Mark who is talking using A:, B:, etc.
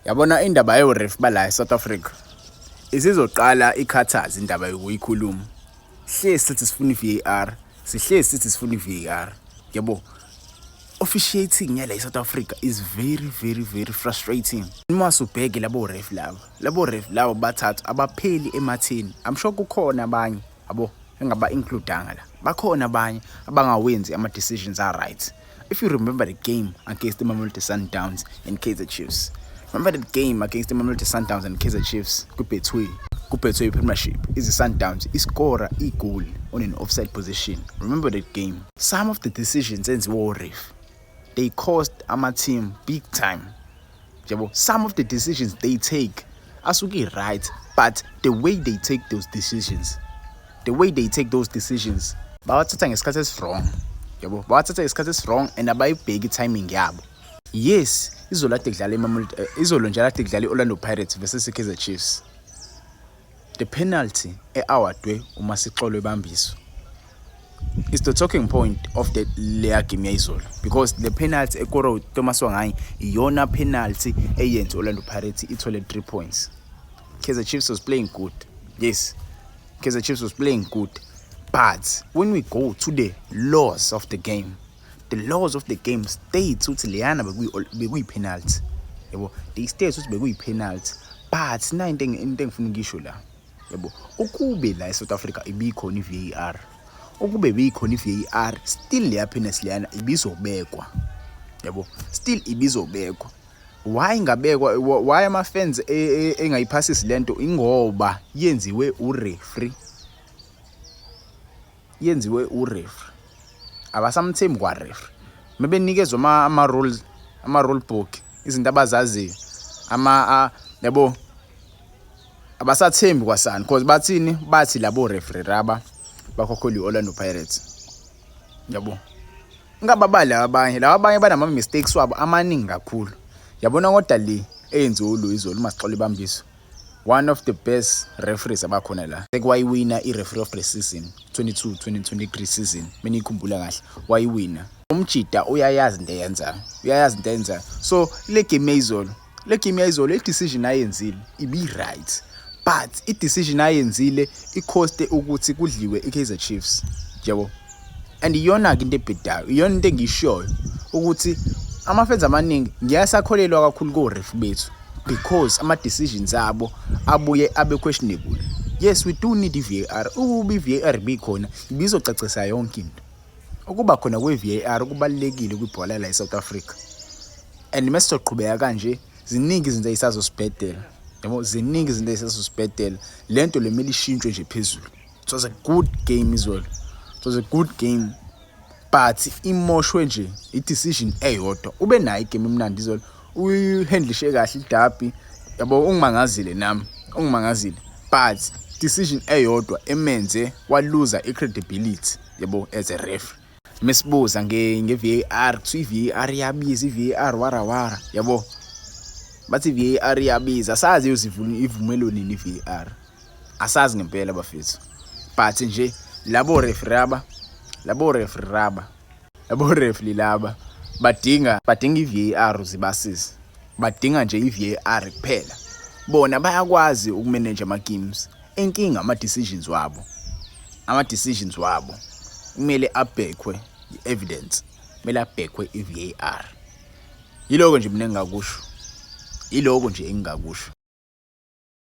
A: Yabona indaba yo-ref bala e-South Africa isizoqala ikhathaze indaba yokuyikhuluma. Hlezi sithi sifuna i-VAR, sihlezi sithi sifuna i-VAR. Yabo, officiating yala e-South Africa is very, very, very frustrating. Uma usubheke labo ref laba, labo ref labo bathathu abapheli ematheni. I'm sure kukhona abanye yabo engaba includanga la. Bakhona abanye abangawenzi ama decisions a right. If you remember the game against the Mamelodi Sundowns and Kaizer Chiefs. Remember that game against the Mamelodi Sundowns and Kaizer Chiefs ku-Betway Premiership. Izi Sundowns iscora i-goal on an offside position. Remember that game. Some of the decisions enziwa ref, they cost ama team big time. Yabo, some of the decisions they take asuke right, but the way they take those decisions, the way they take those decisions, bawathatha ngesikhathi esi-wrong. Yabo, bawathatha ngesikhathi esi-wrong and abayibheki i-timing yabo. Yes, izolo kade kudlala iMamelodi, izolo nje kade kudlala i-Orlando Pirates versus i-Kaizer Chiefs. The penalty e-awardwe uMasixolo Bambiso is the talking point of the leya game yayizolo, because the penalty ekoro Thomas Wanganyi iyona penalty eyenza Orlando Pirates ithole 3 points. Kaizer Chiefs was playing good. Yes, Kaizer Chiefs was playing good. But when we go to the laws of the game, the laws of the game state ukuthi leyana bekuyi penalty. Yabo, they state ukuthi bekuyi penalty. But na into engifuna ukuyisho la. Yabo, ukube la eSouth Africa ibikhona iVAR. Ukube bikhona iVAR, still leya penalty leyana ibizobekwa. Yabo, still ibizobekwa. Why ingabekwa? Why ama fans engayiphasisi lento? Ingoba yenziwe ureferee, yenziwe ureferee, abasamthembi kwa referee. Mebenikezwa ama rules, ama rule book, izinto abazaziyo ama yabo, abasathembi kwasani, because bathini? Bathi labo referee raba bakhokhelwa i-Orlando Pirates, yabo. Ngababali abanye laba, abanye banama mistakes wabo amaningi kakhulu, yabona. Kodwa le eyenziwe uLuizolo uMasixole Bambiso, one of the best referees abakhona la, sekwayiwina i-referee of the season 22 2023 season, menikhumbula kahle, wayiwina. Umjida uyayazi into eyenzayo, uyayazi into eyenzayo. So le game yayizolo, le game yayizolo, i-decision ayenzile ibi-right, but i-decision ayenzile i-coste ukuthi kudliwe i-Kaizer Chiefs, yabo. And iyona-ke into ebhedayo, iyona into engiyishoyo ukuthi ama-fans amaningi ngiyasakholelwa kakhulu ko-ref bethu, because ama-decisions abo abuye abe questionable. Yes, we do need i-VAR. Ukuba i-VAR ibikhona, ibizocacisa yonke into. Ukuba khona kwe-VAR kubalulekile kwibhola la e-South Africa, and mesizoqhubeka kanje, ziningi izinto ey'sazosibhedela, yabo, ziningi izinto ey'sazosibhedela. Le nto le mele ishintshwe nje phezulu. It was a good game izolo, it was a good game, but imoshwe nje i-decision eyodwa. Ube nayo igame emnandi izolo, uyihandlishe kahle iderby, yabo, ungimangazile nami, ungimangazile, but decision eyodwa emenze waluza i-credibility, yabo, as a referee. Mesibuza nge-VAR, kuthiwa i-VAR iyabiza, i-VAR wara wara, yabo, bathi i-VAR iyabiza. Asazi iyozivuna nini i-VAR, asazi ngempela bafethu, but nje labo referee aba, labo referee raba, labo referee laba badinga i-VAR zibasize, badinga nje i-VAR kuphela. Bona bayakwazi ukumanage ama games. Inkinga ama decisions wabo, ama decisions wabo kumele abhekwe i-evidence, kumele abhekwe i-VAR. Yiloko nje mina engingakusho, yiloko nje engingakusho.